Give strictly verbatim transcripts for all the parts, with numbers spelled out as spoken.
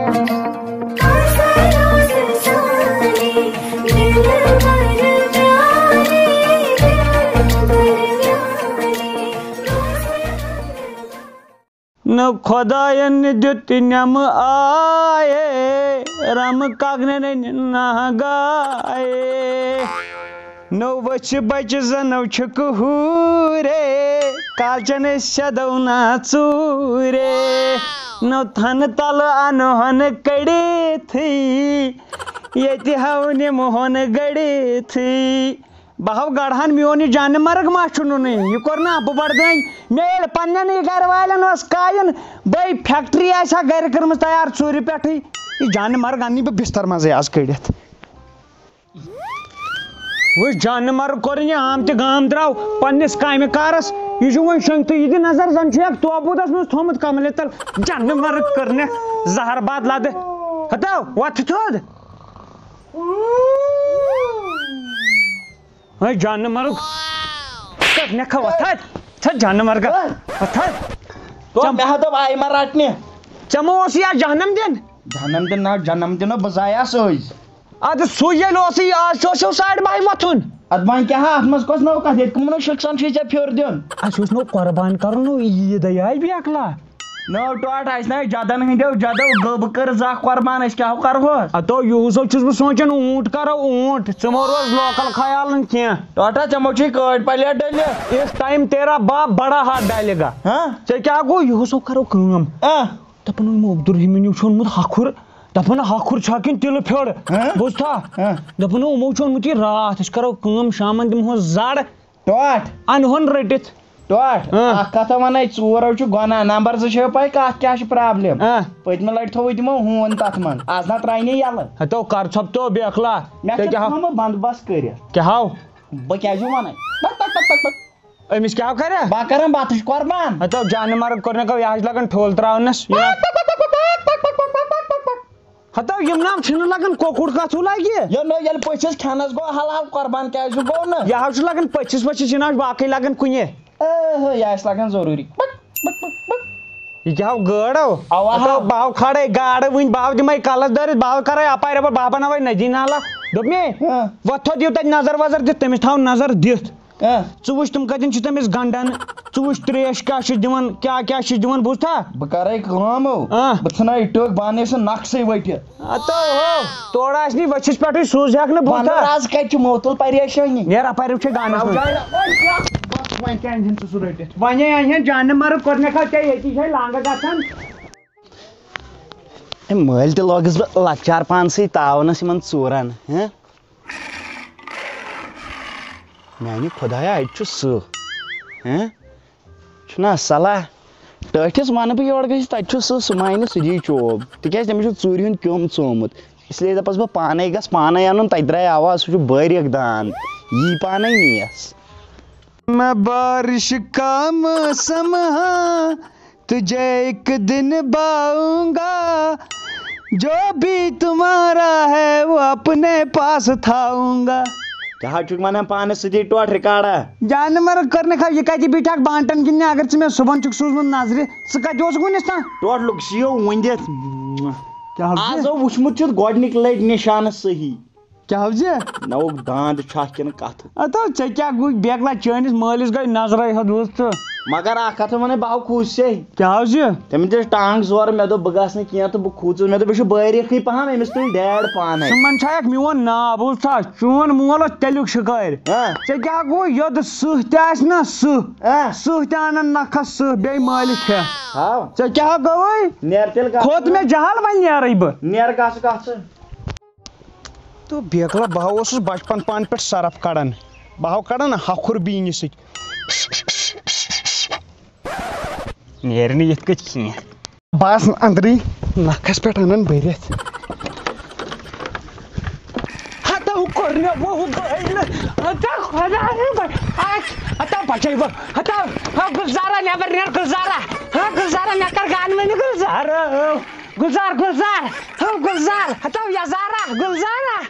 نہ خۄدایَن دیُت نٮ۪مہٕ آیے، رَمہٕ کاکنٮ۪ن نہ گایے۔ نو وٕچھِ بَچہِ زَنو چھِکہٕ ہوٗرے، کالچَن أسۍ سیٚدو نہ ژوٗرے۔ نو تھنہٕ تَلہٕ اَنہٕ ہَن کٔڑِتھٕے، ییٚتہِ ہاو نِمہٕ ہون گٔڑِتھٕے۔ بہٕ ہاو گڑہن میون یہِ جانہِ مرگ ما چھُ نُنٕے۔ یہِ کوٚر نہ بہٕ بڑٕ دٲنۍ۔ مےٚ ییٚلہِ پننٮ۪ن یہِ گرٕ والٮ۪ن ٲس کایُن، بٔے فیکٹری آسہِ ہا گرِ کٔرمٕژ تیار ژوٗرِ پٮ۪ٹھٕے۔ یہِ جانہِ مرگ اَننٕے بہٕ بستر منٛزٕے آز کٔڑِتھ۔ وٕچھ جانہِ مرگ کوٚرُن یہِ عام تہِ گام درٛاو پننِس کامہِ کارس۔ یہِ چھُ وۄنۍ شۄنٛگتھٕے۔ یہِ دِ نظر، زن چھُ یَتھ توبوٗدس منٛز تھوٚمُت کملہِ تل۔ جانہِ مرگ کٔرنہِ زہر باد لدٕ۔ ہتو وۄتھ تھوٚد۔ ہے جانہٕ مرگ۔ کتھ مےٚ کھا وۄتھ؟ ژٕ جانہٕ مرگ۔ وۄتھ۔ تو مےٚ ہا دوٚپ آیہِ ما رٹنہِ۔ ژےٚ ما اوس یا جہنم دِن؟ جہنم دِن نہ، جہنم دِنو بہٕ زایاس أزۍ۔ ادٕ سُے ییٚلہِ اوسُے، آز چھُ، اوس یہِ ساڑِ باہہِ وۄتھُن۔ ادٕ وۄنۍ کیٛاہ ہا، اتھ منٛز کۄس نٔو کتھ؟ ییٚتہِ کٕمن شخصن چھُے ژےٚ پھیُر دیُن؟ اسہِ اوس نوٚو قۄربان کرُن، نوٚو عیٖد آیہِ بیٚیہِ اکھ لَٹھ۔ نٔو ٹوٹھ آسہِ نہ جدن ہٕنٛدیو جدو، گٔب کٔر زکھ قۄربان، أسۍ کیٛاہ کرہوس؟ ہتو یوٗسف چھُس بہٕ سونٛچان، اوٗنٹ کرو اوٗنٹ، ژٕ مہ روز لوکل خیال نہٕ کینٛہہ۔ ٹوٹھا ژےٚ مو چھُے کٲڑۍ پلیٹ ڈٔلِتھ۔ اس ٹائم تیرا باپ بڑا ہاتھ ڈالے گا۔ ہاں؟ ژےٚ کیٛاہ گوٚو؟ یوٗسف کرو کٲم۔ آ۔ دپان یِمو عبدالرحیمن چھُ اوٚنمُت ہکھُر۔ دپان ہکھُر چھا کِنہٕ تِلہٕ پھیوٚر؟ ہاں؟ بوٗزتھا؟ ہاں۔ دپان یِمو چھُ اوٚنمُت یہِ راتھ، أسۍ کرو کٲم، شامن دِمہوس زڑ۔ ٹوٹھ۔ انہون رٔٹِتھ۔ ٹوٹھ۔ ہاں۔ اکھ کتھا ونے، ژورو چھُ گۄناہ، نمبر زٕ چھےٚ پاے کتھ کیٛاہ چھِ پرابلم؟ ہاں۔ پٔتمہِ لٹہِ تھووُے تِمو ہوٗن تتھ منٛز، از نہ ترٛاونے یلہٕ۔ ہتو کر ژھۄپ تو بیکلا۔ مےٚ ژےٚ چھُ کیٛاہ ہاو؟ تھوٚمُت بندوبست کٔرِتھ۔ کیٛاہ ہاو؟ بہٕ کیٛازِ ونے؟ Book, book, book, book, book. أمِس کیٛاہ ہاو کرے؟ بہٕ کرن بتٕچ قۄربان۔ ہتو جانہِ مرگ کوٚر نہ کٲم، یہِ حظ چھُ لگان ٹھوٗل ترٛاونس۔ ہتو یِم نام چھِنہٕ لگان، کۄکُر کتھ ہیوٗ لگہِ؟ یہِ نہ ییٚلہِ پٔژھِس کھٮ۪نس گوٚو حلال، قۄربان کیٛازِ گوٚو نہٕ؟ یہِ حظ چھُ لگان پٔژھِس ؤژھِس، یہِ نہ حظ چھُ باقٕے لگان کُنہِ۔ اہو، یہِ آسہِ لگان ضروٗری۔ Book, book, book, book. یہِ کیٛاہ ہو گٲڈ ہو؟ اوا ہتو ہا۔ بہٕ ہو کھڑے گاڈٕ وٕنۍ، بہٕ ہو دِمے کلس دٲرِتھ، بہٕ ہو کرے اپارِ اپور، بہٕ ہو بناوے ندی نالہ۔ دوٚپ مے، ہاں۔ وۄتھ تھوٚد یِیِو تتہِ نظر وظر دِتھ، تٔمِس تھاو نظر دِتھ۔ ہاں۔ ژٕ وٕچھ تِم کتٮ۪ن چھِ تٔمِس گنڈان، ژٕ وٕچھ تریش کیٛاہ چھِ دِوان، کیٛاہ کیٛاہ چھِ دِوان، بوٗزتھا؟ بہٕ کرے کٲم ہو، ہاں۔ بہٕ ژھٕنہٕ یہِ ٹٔکۍ، بہٕ انہٕ سُہ نقشے ؤٹِتھ۔ ہتو ہو، تورٕ آسہِ نہٕ ؤچھِس پٮ۪ٹھٕے سُہ سوٗز ہٮ۪کھ نہٕ بہٕ بوٗزتھا؟ وَنہٕ آز کَتہِ چھُ موتُل پریشٲنی؟ نیرا پریو چھے گانس منٛز۔ بس وۄنۍ کیٛاہ أنۍ ہن ژٕ سُہ رٔٹِتھ؟ وۄنۍ اَنہِ ہن جانہٕ مرگ کوٚر مےٚ کھا ژےٚ ییٚتی چھے لانٛگہٕ گژھان۔ ہے مٲلۍ تہِ لوگُس بہٕ لۄکچار پانسٕے تاونس یِمن ژوٗرن، ہہ؟ میانہِ خۄدایا، اَتہِ چھُ سٕہہ۔ ہہ؟ چھُنہ صلاح؟ ٹٲٹھِس وَنہٕ بہٕ یورٕ گٔژھِتھ، تَتہِ چھُ سٕہہ، سُہ مانہِ، سُہ دِیہِ چوب۔ تِکیٛازِ تٔمِس چھُ ژوٗرِ ہُنٛد کیوٚم ژومُت۔ اس لیے دَپَس بہٕ پانَے گژھ، پانَے اَنُن، تَتہِ درٛاے آواز، سُہ چھُ بٲرِکھ داند، یی پانَے نِیَس۔ میں بارش کا موسم ہاں، تجھے ایک دن باؤں گا، جو بھی تمہارا ہے، وہ اپنے پاس تھاؤں گا۔ کیٛاہ حظ چھُکھ وَنان پانَس سۭتی ٹوٹھ ریکارڈا؟ جانہٕ مرگ کٔر نہٕ کھا، یہِ کَتہِ بیٖٹھِ اکھ بانٹن گِنٛدنہِ، اگر ژٕ مےٚ صُبحن چھُکھ سوٗزمُت نظرِ، ژٕ کَتہِ اوسُکھ وٕنِس تام؟ ٹوٹھ لوٚگ سِیو وٕنِتھ۔ کیٛاہ حظ آز یہِ؟ آو وٕچھمُت چھُتھ گۄڈٕنِکۍ لَٹہِ نِشانَس صحیح۔ کیٛاہ حظ یہِ؟ نہ اوٚک داند چھُ اَتھ کِنہٕ کَتھٕ؟ ہتو، ژےٚ کیٛاہ گوٚو بیکلا؟ چٲنِس مٲلِس گٔے نظرے ہُتھ وٕژھ ژٕ۔ مگر اَکھ کَتھ وَنے، بہٕ ہاو کھوٗژے۔ کیٛاہ حظ یہِ؟ تٔمۍ دِژ ٹانٛگ زورٕ، مےٚ دوٚپ بہٕ گژھٕ نہٕ کینٛہہ تہٕ بہٕ کھوٗژُس۔ مےٚ دوٚپ یہِ چھُ بٲرِکھٕے پَہَم، أمِس تُلہِ ڈیڈ پانَے۔ ژٕ مَنٛدچھایَکھ میون ناو، بوٗزتھا؟ چون مول اوس تیٚلیُک شِکٲرۍ۔ ہاں۔ ژےٚ کیٛاہ گوٚو؟ یوٚد سٕہہ تہِ آسہِ نہ سٕہہ، ہاں۔ سٕہہ تہِ اَنَن نَکھَس سٕہہ، بیٚیہِ مٲلِس کھٮ۪تھ۔ ہاو۔ ژےٚ کیٛاہ گوٚوُے؟ نیر تیٚلہِ کَتھ؟ کھوٚت مےٚ جہل، وۄنۍ نیرَے بہٕ۔ نیر کَس کَتھ ژٕ؟ تو بیکلا، بہٕ اوسُس بچپن پانہٕ پٮ۪ٹھ سرف کڑان۔ بہٕ ہاو کڑان ہکھُر بیٖنہِ سۭتۍ۔ نیرِ نہٕ یِتھ کٔنۍ کینٛہہ۔ بہٕ آس أنٛدرٕے نکھس پٮ۪ٹھ انان بٔرِتھ۔ ہتو کوٚر مےٚ وُہ گٲلۍ۔ ہتو خۄداے بچ-، ہتو بچے بہٕ۔ ہتو، ہتو گُلزارا، نٮ۪بر نیر گُلزارا۔ ہتو گُلزارا، مےٚ کر گانہٕ ؤنِو گُلزارا۔ گُلزار، گُلزار، ہو گُلزار، ہتو یزارا، گُلزارا۔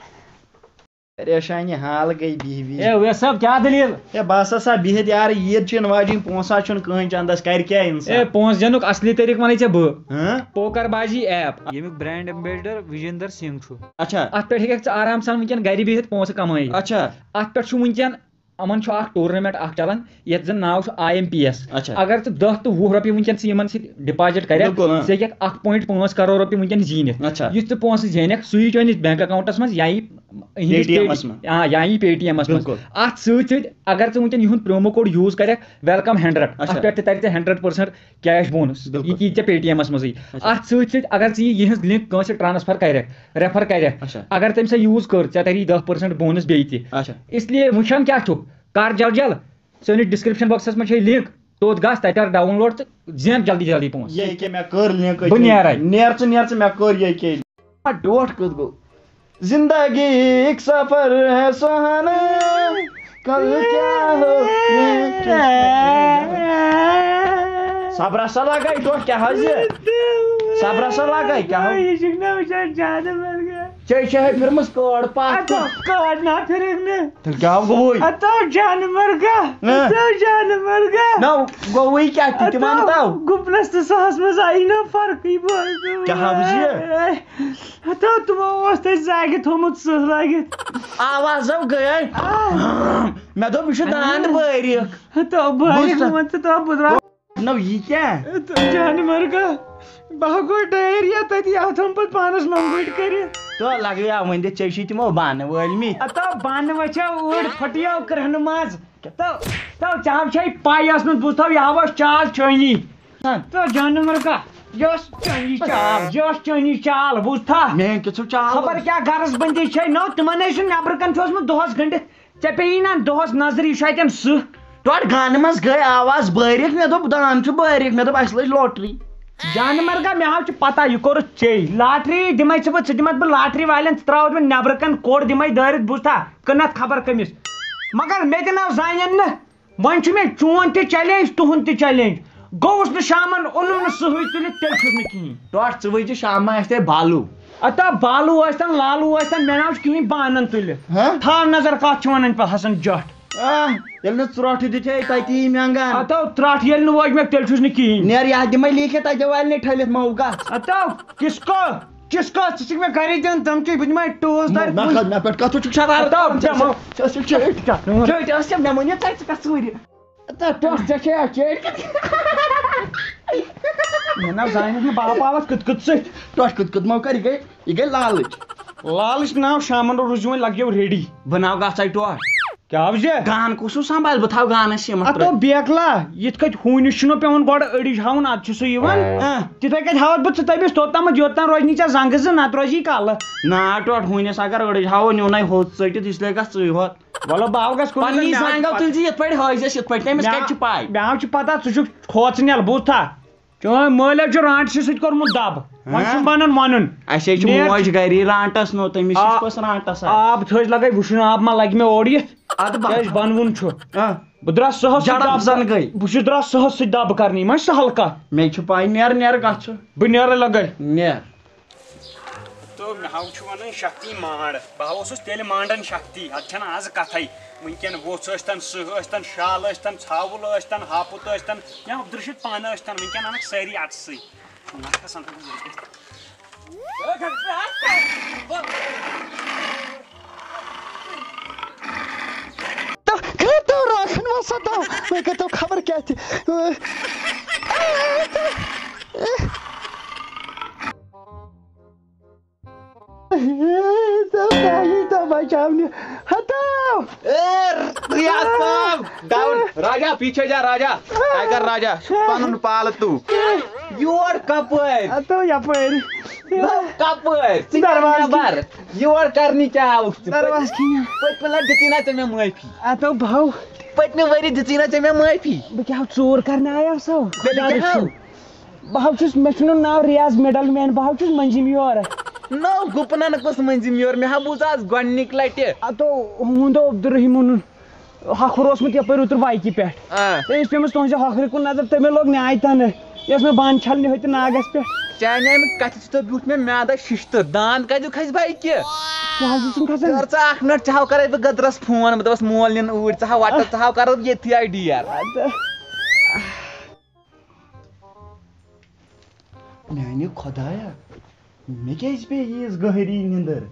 پریشانی حال گٔے بِہِتھ بِہِتھ۔ اے ویس صٲب، کیٛاہ دٔلیٖل؟ اے بس ہسا بِہِتھ یار، عیٖد چھِ یِنہٕ واجِنۍ، پونٛسہٕ چھُنہٕ کٕہٕنۍ چندس، کرِ کیٛاہ اے، اِنسان؟ پونٛسہٕ دِنُک اصلی طریٖقہٕ وَنے ژےٚ بہٕ۔ ہاں؟ پوکر بازی ایپ، ییٚمیُک برانڈ ایمبیسڈر وجیندر سنگھ چھُ۔ اچھا۔ اتھ پٮ۪ٹھ ہیٚککھ ژٕ آرام سان وٕنکیٚن گرِ بِہِتھ پونٛسہٕ کمٲیِتھ۔ اچھا۔ اتھ پٮ۪ٹھ چھُ وٕنکیٚن یِمن چھُ اکھ ٹورنامنٹ اکھ چلان، یتھ زن ناو چھُ آی ایم پی ایس۔ اچھا۔ اگر ژٕ دَہ تہٕ وُہ رۄپیہِ وٕنکیٚن ژٕ یِمن سۭتۍ ڈپازٹ کرکھ، بِلکُل، ہاں۔ ژٕ ہیٚککھ اکھ پوینٹ پانٛژھ کرور رۄپیہِ وٕنکیٚن زیٖنِتھ۔ اچھا۔ یُس ژٕ پونٛسہٕ زینکھ، سُے چھُ چٲنِس بینک اکاونٹس منٛز یا یہِ یِہنٛدِس پے ٹی ایم پے-، منٛز۔ آ، یا یہِ پے ٹی ایمس منٛز۔ بِلکُل۔ اتھ سۭتۍ سۭتۍ اگر ژٕ وٕنکیٚن یِہُنٛد پرومو کوڈ یوٗز کرکھ، ویلکم ہنڈریڈ، اچھا۔ اتھ پٮ۪ٹھ تہِ ترِ ژےٚ ہنڈریڈ پٔرسنٹ کیش بونس۔ بِلکُل۔ یہِ تہِ یی ژےٚ پے ٹی ایمس منٛزٕے۔ اچھا۔ اتھ سۭتۍ سۭتۍ اگر ژٕ یہِ یِہنٛز لِنک کٲنٛسہِ ٹرانسفر کرکھ، ریفر کرکھ، اچھا۔ اگر تٔمۍ سۄ یوٗز کٔر، ژےٚ تری دَہ پٔرسنٹ بونس بیٚیہِ تہِ۔ اچھا۔ اس لیے وٕچھان کیٛاہ چھُکھ، کر جل جل، سٲنِس ڈسکرپشن باکسس منٛز چھے لِنک، توٚت گژھ، تتہِ کر ڈاؤن لوڈ تہٕ زین جلدی جلدی پونٛسہٕ۔ یہِ کیٛاہ مےٚ کٔر لِنک بہٕ أتی۔ نیرے۔ نیر ژٕ، نیر ژٕ، مےٚ کٔر یہِ کیٛاہ۔ ڈوٹھ کیُتھ گوٚو؟ زندگی ایک سفر ہے سہانا، کل کیا ہو، یہ کس۔ صبرا سا لگے ڈوٹھ، کیٛاہ حظ یہِ؟ صبرا سا لگے، کیٛاہ ہو؟ یہِ چھُکھ نہ وٕچھان جانور گا۔ ژےٚ چھےٚ ہے پھِرمٕژ کٲڈ پتھ اَتھ کُن۔ کٲڈ نا پھِرٕکھ نہٕ۔ تیٚلہِ کیٛاہ گوٚوُے؟ اَتھ آو جانور گا۔ ہہ؟ اَتھ آو جانور گا۔ نہ، گوٚوُے کیٛاہ تہِ؟ اَتھ تِمن آو تاو۔ گُپنس تہٕ سہس منٛز آیہِ نہ فرقٕے، بہٕ حظ دوٚپُس، کیٛاہ حظ یہِ؟ A, A. ہتو تِمو اوس تتہِ زاگہِ تھوٚمُت سٕہہ لٲگِتھ۔ آواز ہو گٔے۔ آ۔ مےٚ دوٚپ، یہِ چھُ داند بٲرِکھ۔ ہتو بٲرِکھ بوٗزتھا؟ ووٚن ژٕ تو بہٕ درٛاس۔ نو، یہِ کیٛاہ؟ ہتو جانہِ مرگا۔ بہٕ ہا گوٚو ڈایریا تتہِ، یہِ ہا تھوٚم پتہٕ پانس لۄنگُٹ کٔرِتھ۔ تو لگویا وۄنۍ دِ، ژےٚ چھُے تِمو بانہٕ وٲلۍ مٕتۍ۔ ہتو بانہٕ وچھو اوٗرۍ پھٹیو کرٛہنہٕ منٛز۔ تو، تو ژےٚ ہا چھے پاے ٲسمٕژ، بوٗزتھا، یہِ ہا اوس چال چٲنی۔ ہاں۔ تو جانور کا، یہِ اوس چٲنی چال، یہِ اوس چٲنی چال، بوٗزتھا؟ میٲنۍ کِژھ چال؟ خبر کیٛاہ غرض بندی چھے، نو تِمن ہے چھُ نٮ۪برٕ کَنہِ چھُ اوسمُت دۄہس گٔنڈِتھ، ژےٚ پیٚیی نا دۄہس نظرِ، یہِ چھُ اَتٮ۪ن سٕہہ۔ تورٕ گانہٕ منٛز گٔے آواز بٲرِکھ، مےٚ دوٚپ دان چھُ بٲرِکھ، مےٚ دوٚپ اَسہِ لٔج لوٹری۔ جانور کا، مےٚ ہا چھُ پتہ، یہِ کوٚرُتھ ژےٚ۔ لاٹری دِمے ژٕ بہٕ، ژٕ دِمتھ بہٕ لاٹری والٮ۪ن، ژٕ ترٛاوتھ بہٕ نٮ۪برٕ کَنہِ کوٚڑ دِمے دٲرِتھ، بوٗزتھا؟ کٕنتھ خبر کٔمِس۔ مگر مےٚ تہِ نہ زانن نہٕ۔ وۄنۍ چھُ مےٚ چون تہِ چیلنج، تُہُنٛد تہِ چیلنج۔ گوٚوُس نہٕ شامن، اوٚنُم نہٕ سٕہٕے تُلِتھ، تیٚلہِ چھُس نہٕ کِہیٖنۍ۔ ٹۄٹھ ژٕ وٕچھ شامن آسہِ تۄہہِ بالو۔ اتا بالو ٲسۍ تن، لالو ٲسۍ تن، مےٚ نہ حظ چھُ کِہیٖنۍ، بہٕ انن تُلِتھ۔ ہہ؟ تھاو نظر کتھ چھِ ونان پتہٕ حسن جٹھ۔ آہ، ییٚلہِ نہٕ ژرٛٹھ دیُت ہے تتی مٮ۪نٛگن۔ اتو ترٛٹھ ییٚلہِ نہٕ وٲج مےٚ، تیٚلہِ چھُس نہٕ کِہیٖنۍ۔ نیر یتھ دِمے لیٖکھِتھ، تتہِ والہِ نے ٹھٔلِتھ مو گژھ۔ اتو کِس کو؟ کِس کتھ؟ ژٕ چھُکھ مےٚ گرے دِوان دھمکی، بہٕ دِمے ٹوٗس دارِ مےٚ کُلۍ۔ کتھ، مےٚ پٮ۪ٹھ کتھ چھُکھ چھکان؟ ہتا، ژٕ ٲسۍ، بیٚہمو۔ ژٕ ٲسۍ چٲٹھۍ۔ چٲٹھۍ ٲسۍ، مےٚ ؤنِو ژےٚ، ژٕ کتھ ژوٗرِ؟ ہتا، ٹۄٹھ ژےٚ چھے اَتھ چٲٹھۍ کِتھ؟ مےٚ نہ زانہِ نہٕ باپاوَس کٕت کٕت سۭتۍ۔ ٹۄٹھ کٕت کٕت مو کر، یہِ گٔے، یہِ گٔے لالٕچ۔ لالٕچ ناو شامن روٗزِو وۄنۍ لگیو ریڈی۔ بہٕ ناو گژھے ٹۄٹھ۔ کیٛاہ حظ یہِ؟ گان کُس ہیوٗ سنبھال، بہٕ تھاوٕ گانس سیٖمٹھ اَتھ ترٛٲوِتھ۔ تو بیکلا، یِتھ کٲٹھۍ ہوٗنِس چھُنہ پٮ۪وان گۄڈٕ أڑِج ہاوُن، اَدٕ چھُ سُہ یِوان۔ اۭں۔ تِتھَے کٲٹھۍ ہاوَتھ بہٕ ژٕ تٔمِس توٚتامَتھ، یوٚتام روزِ نہٕ ژےٚ زنٛگہٕ زٕ، نَتہٕ روزی کَلہٕ۔ نا ٹوٹھ، ہوٗنِس اگر أڑِج ہاوو، نیونَے ہوٚژ ژٔٹِتھ، اس لیے گژھ ژٕے ہوت۔ وَلہٕ بہٕ ہاوٕ گژھ کُنُے پننی زٔنۍ، مےٚ ہاو زنٛگو چھِ تُلۍ زِ یِتھ پٲٹھۍ ہٲوزٮ۪س، یِتھ پٲٹھۍ، تٔمِس مےٚ کَتہِ چھِ پَے؟ مےٚ ہاو چھِ پَتہ، ژٕ چھُکھ کھوژنٮ۪ل، بوٗزتھا؟ چٲنۍ مٲلۍ حظ چھُ رانٛٹسٕے سۭتۍ کوٚرمُت دَب۔ وۄنۍ ہاں؟ چھُنہٕ بَنان وَنُن۔ اَسہِ حظ چھُ نیر موج گَری رانٛٹَس نو، تٔمِس چھِ آ-، پَس رانٛٹَس آ۔ آب تھٲوِس لَگٲے وٕچھُن، آب ما لَگہِ مےٚ اورٕ یِتھ۔ اَدٕ بہٕ کیٛازِ بَنوُن چھُ۔ آ۔ بہٕ درٛاس سٕہَس سۭتۍ جَڑَپ دَب زَن کَر-، گٔے۔ بہٕ چھُس درٛاس سٕہَس سۭتۍ دَب کَرنہِ، یہِ ما چھِ سہل کَتھ۔ مےٚ چھُ پَے، نیر، نیر گژھ ژٕ۔ بہٕ نیرٕ لَگٲے۔ نیر۔ تہٕ مےٚ ہاو چھُ وَنان شکتی مانٛڈ۔ بہٕ ہا اوسُس تیٚلہِ مانٛڈان شکتی، اَتھ چھَنہٕ آز کَتھَے۔ وٕنکٮ۪ن ووٚژھ ٲسۍتَن، سٕہہ ٲسۍتَن، شال ٲسۍتَن، ژھاوُل ٲسۍتَن، ہاپُت ٲسۍتَن، یا عبدالرشید پانہٕ ٲسۍتَن، وٕنکٮ۪ن اَنَکھ سٲری اَتھٕ سۭتۍ۔ نَکھٕ سَنَکھ۔ تو کٔرۍتو راکھن وسا تو، وۄنۍ کٔرۍتو خبر کیٛاہ تہِ۔ تو پہلی تو بچاونہِ۔ ہتو۔ اے، ریاض صاحب، ڈاؤن۔ راجا، پیچھے جا، راجا۔ ٹائیگر راجا، پنُن پالتو۔ یور کپٲرۍ؟ ہتو یپٲرۍ۔ کپٲرۍ؟ ژٕ دروازٕ نٮ۪بر۔ یور کرنہِ کیٛاہ آوُکھ ژٕ؟ دروازٕ کِنۍ۔ پٔتمہِ لٹہِ دِژٕے نا ژےٚ مےٚ معٲفی؟ ہتو بہو۔ پٔتمہِ ؤری دِژٕے نا ژےٚ مےٚ معٲفی؟ بہٕ کیٛاہ ژوٗر کرنہِ آیاو سو؟ تیٚلہِ کیٛاہ ہو؟ بہٕ حظ چھُس، مےٚ چھُ نہٕ ناو ریاض مِڈل مین، بہٕ حظ چھُس مٔنٛزِم یور۔ نو، گُپنن کُس مٔنٛزِم یور؟ مےٚ ہا بوٗز آز گۄڈٕنِکۍ لٹہِ۔ ہتو، ہُہُنٛد عبدالرحیٖم ووٚنُن، ہکھُر اوسمُت یپٲرۍ اوترٕ بایکہِ پٮ۪ٹھ۔ آ۔ تہٕ أمِس پیٚمٕژ تُہنٛزِ ہکھرِ کُن نظر، تٔمۍ لوگ نیٛاے تنہٕ۔ یۄس مےٚ بانہٕ چھلنہِ ہوٚتہِ ناگس پٮ۪ٹھ۔ چانہِ امہِ کتھِ سۭتۍ بیوٗٹھ مےٚ میادس ششتٕر۔ داند کتیُک کھسہِ بایکہِ؟ کیٛازِ چھُکھ نہٕ کھسان؟ کر ژٕ اکھ منٹ، ژٕ ہاو کرے بہٕ گدرس فون، بہٕ دپس مول نِن اوٗرۍ، ژٕ ہاو وٹس، ژٕ ہاو کرو ییٚتھی آیڈی یار۔ میانہِ خۄدایا، مےٚ کیٛازِ پیٚیہِ ییٖژ گہری نِندٕر؟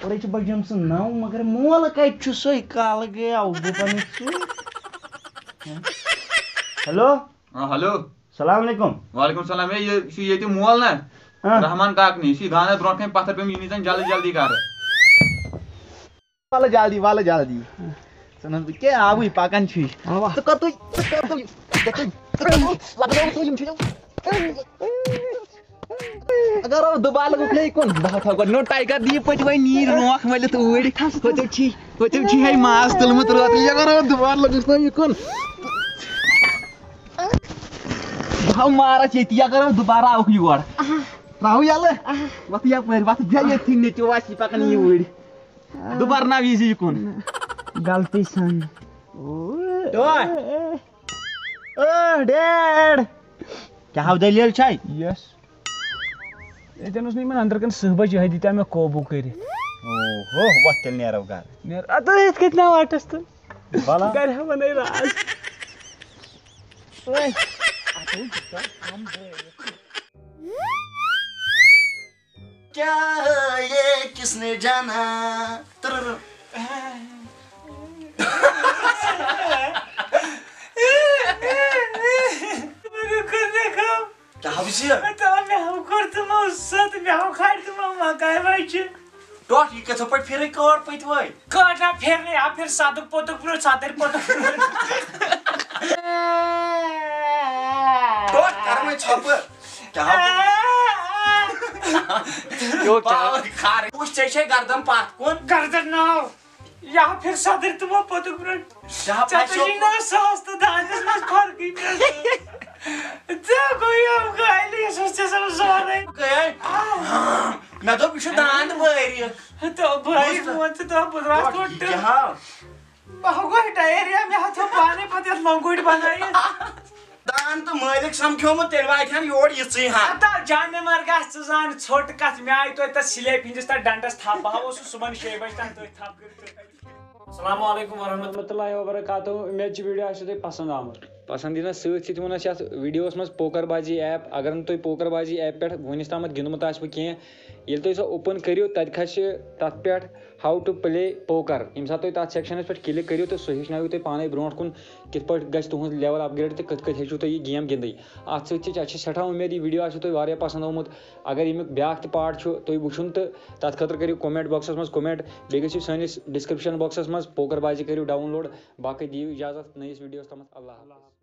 اورے چھِ بجیمژٕ نَو، مگر مول کتہِ چھُ؟ سُے کالہٕ گٔیاو بہٕ پنٕنۍ ژوٗر۔ ہیلو۔ آ، ہیلو۔ سلام علیکم۔ وعلیکم السلام۔ ہے، یہِ چھُ ییٚتہِ مول نا؟ آ۔ رحمان کاکنہِ، یہِ چھُ دانس برونٛٹھ کنہِ پتھر پیوٚمُت، یہِ نی زن جلدی جلدی گرٕ۔ ولہٕ جلدی، ولہٕ جلدی۔ ژٕ نہ بہٕ کیٛاہ آوٕے پکان چھُے۔ اوا۔ ژٕ کتُے، ژٕ کتُے، ژٕ کتُے، ژٕ کتُے لگناوُکھ ژٕ یِم چھِ۔ اگر او دُبارٕ لگُکھ نہ یہِ کُن، بہٕ ہا تھاوٕ گۄڈٕ نوٚو ٹایگر دی پٔتۍ وۄنۍ نیٖرۍ رونٛکھ مٔلِتھ اوٗرۍ۔ ہوٚتیو چھی، ہوٚتیو چھی ہے ماز تُلمُت روتلہِ۔ اگر او دُبارٕ لگُکھ نہ یہِ کُن، بہٕ ہا مارس ییٚتی۔ اگر او دُبارٕ آوُکھ یور، تراوٕ یلہٕ۔ وۄتھ یپٲرۍ، وۄتھ بیٚہہ ییٚتھی، نیٚچو آسہِ پکان یہِ اوٗرۍ۔ دُبارٕ نہ وِزِ یہِ کُن۔ غلطی سان۔ ٹوٹھ۔ او ڈیڈ۔ کیٛاہ ہاو دٔلیٖل چھے؟ یس۔ ییٚتٮ۪ن اوس نہٕ یِمن أنٛدرٕ کَنہِ صحبہٕ جہٲدی تہِ آو مےٚ قوبوٗ کٔرِتھ۔ اوہو، وۄتھ تیٚلہِ نیرو گرٕ۔ نیر-، اَدٕ یِتھ کٔنۍ نہ وَٹَس تہٕ۔ بَلا۔ گرِ ہا وَنَے راز۔ کیا یہ کس نے جانا؟ ترر۔ کیا حافظ یہ؟ مےٚ ہاو کوٚر تِمو سۄتہٕ، مےٚ ہاو کھالہِ تِمو مکاے وچہِ۔ ٹوٹھ، یہِ کِتھٕ پٲٹھۍ پھِرٕے کٲر پٔتۍ وٲے؟ کٲر چھا پھِرنٕے؟ آ، پھِر صدٕر پوٚتُک برٛونٛہہ، صدٕر پوٚتُک برٛونٛہہ۔ ٹوٹھ، کر وۄنۍ ژھۄپہٕ۔ کیٛاہ ہاو؟ یو کیٛاہ؟ پاور کھارٕے۔ وٕچھ، ژےٚ چھے گردن پتھ کُن۔ گردن ناو۔ یا پھر صدر تِمو پوٚتُک برٛونٛٹھ۔ جہاں ژےٚ پھسیو تُجی نہٕ ساس تہٕ دانس منٛز فرقٕے کینٛہہ۔ ژےٚ گوٚو یہِ گالی، یُس اوس ژےٚ سَمجھ سورُے۔ گٔیے۔ مےٚ دوٚپ، یہِ چھُ داند بٲریٖک۔ تہٕ بٲریٖک بوٗزتھٕ؟ ووٚن ژٕ، تہٕ بہٕ درٛاس گۄڈٕ تورٕ یہِ ٹٲر۔ ہاو۔ بہٕ ہا گوٚو ڈایریا، مےٚ ہا تھوٚو پانے پتہٕ یتھ لۄنٛگُر بنٲیِتھ۔ داند تہٕ مٲلِک سمکھیومُت، تیٚلہِ واتہِ ہن یور یِژٕے ہن۔ ہتا جامع مرگہ، ژٕ زان ژھوٚٹ کتھ، مےٚ آیہِ توتہِ تتھ سلیب ہٕنٛدِس تتھ ڈنڈس تھپھ۔ بہٕ ہا اوسُس صُبحن شیٚیہِ بجہِ تام تٔتھۍ تھپھ کٔرِتھ۔ السلام علیکم ورحمۃ اللہ وبرکاتہ۔ امید چھِ ویڈیو آسہِ تۄہہِ پسند آمُت۔ پسندیدہ سۭتۍ سۭتۍ ووٚن اَسہِ یتھ ویڈیوس منٛز پوکر بازی ایپ۔ اگر نہٕ تُہۍ پوکر بازی ایپ پٮ۪ٹھ وُنِس تامتھ گِنٛدمُت آسِوٕ کینٛہہ، ییٚلہِ تُہۍ سۄ اوپن کٔرِو، تتہِ کھسہِ تتھ پٮ۪ٹھ How to play poker۔ ییٚمہِ ساتہٕ تُہۍ تَتھ سیکشنَس پٮ۪ٹھ کِلِک کٔرِو تہٕ سُہ ہیٚچھناوِ تُہۍ پانَے برونٛٹھ کُن کِتھ پٲٹھۍ گژھِ تُہُنٛد لیول اپگریڈ تہٕ کِتھ کٔنۍ ہیٚچھِو تُہۍ یہِ گیم گِنٛدٕنۍ۔ اَتھ سۭتۍ سۭتۍ اَسہِ چھِ سٮ۪ٹھاہ اُمید یہِ ویٖڈیو آسِوٕ تۄہہِ واریاہ پَسنٛد آمُت۔ اگر ییٚمیُک بیٛاکھ تہِ پارٹ چھُ تۄہہِ وٕچھُن تہٕ تَتھ خٲطرٕ کٔرِو کومٮ۪نٛٹ باکسَس منٛز کومٮ۪نٛٹ، بیٚیہِ گٔژھِو سٲنِس ڈِسکرٛپشَن باکسَس منٛز پوکر بازی کٔرِو ڈاوُن لوڈ۔ باقٕے دِیِو اِجازت نٔیِس ویٖڈیوَس تامَتھ۔ اللہ حافظ۔